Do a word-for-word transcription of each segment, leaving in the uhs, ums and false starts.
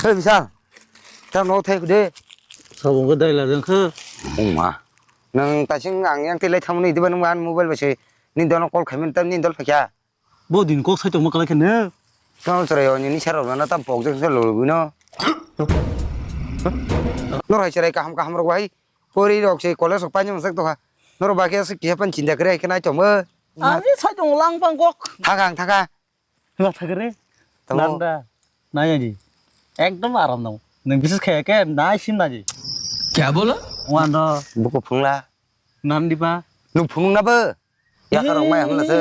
Hei, Bisal. Tamo no thai de. Sabung ko dai la dang khe. Oma. Nang tasing ang yang tilai thamni diba nang an mobile ba se. Ni dono call khamin tam ni dol phakya. Bo din kok sai tongma kalai khe ne. Tamo chwrai o ni sar rok na tam pok jang se lo lo no. Nor hai chwrai kaham kaham rok bai. Pori rok se college rok pai nang sak to ha. Nor ba khe se kiya pan chinda kre khe nai tong. Ani sai tong lang pang kok. Thakang thaka. Hla thakre. Tamo. Nanda. Naya ji. Ekdom aram nang. Nang bises khaya ke nai sim na ji. Kya bola? Wando. Buku phungla. Nandi ba. Nung phung na ba. Ya ka rong mai hamla se.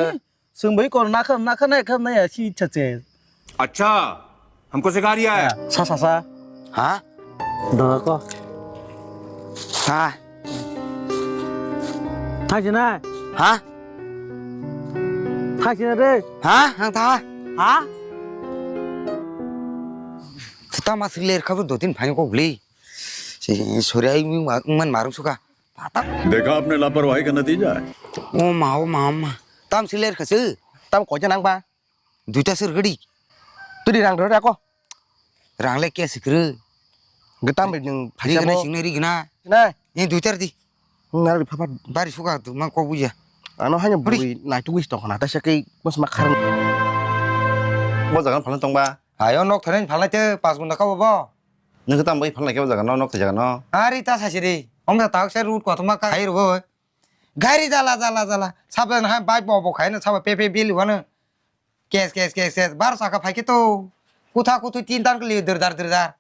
Sung bai kor na kha na kha na kha na ya si cha che. अच्छा, हमको सिखा रिया है। Sa sa sa. Ha? Doko. Ha? Thaisina. Ha? Thaisina de. Ha? Ang tha. Ha? Tama sikler khabu do tin phai ko gli. Sori ai man marung suka. Pata. देखा आपने लापरवाही का नतीजा है। O ma, o ma, o ma. Tam sikler khasu. Tam ko janang ba. Duita sir gadi. Tudi rang rode ako. Rang le kya sikre. Getam ri nung ri gana sing ri gana. Na. Ni duita di. Ngar ri papa. Bari suka tu mang kok buja. Ano hanya buri nai tu wis tong na ta sakai mas makhar. Bo jagan phalan tong ba. Ayo nok tharen phalai te pas gunda ka bo. Nung tam bai phalai ke bo jagan no nok jagan no. Ari ta sasi di. Om ta tak se root ko tuma ka hai ro. Gari jala jala jala. Sab na hai bai bo bo khai na sab pe pe bil wana. Kes, kes, kes, kes. Bar saka phai khe to. Kutha kuthwi tin tan kli drdar drdar.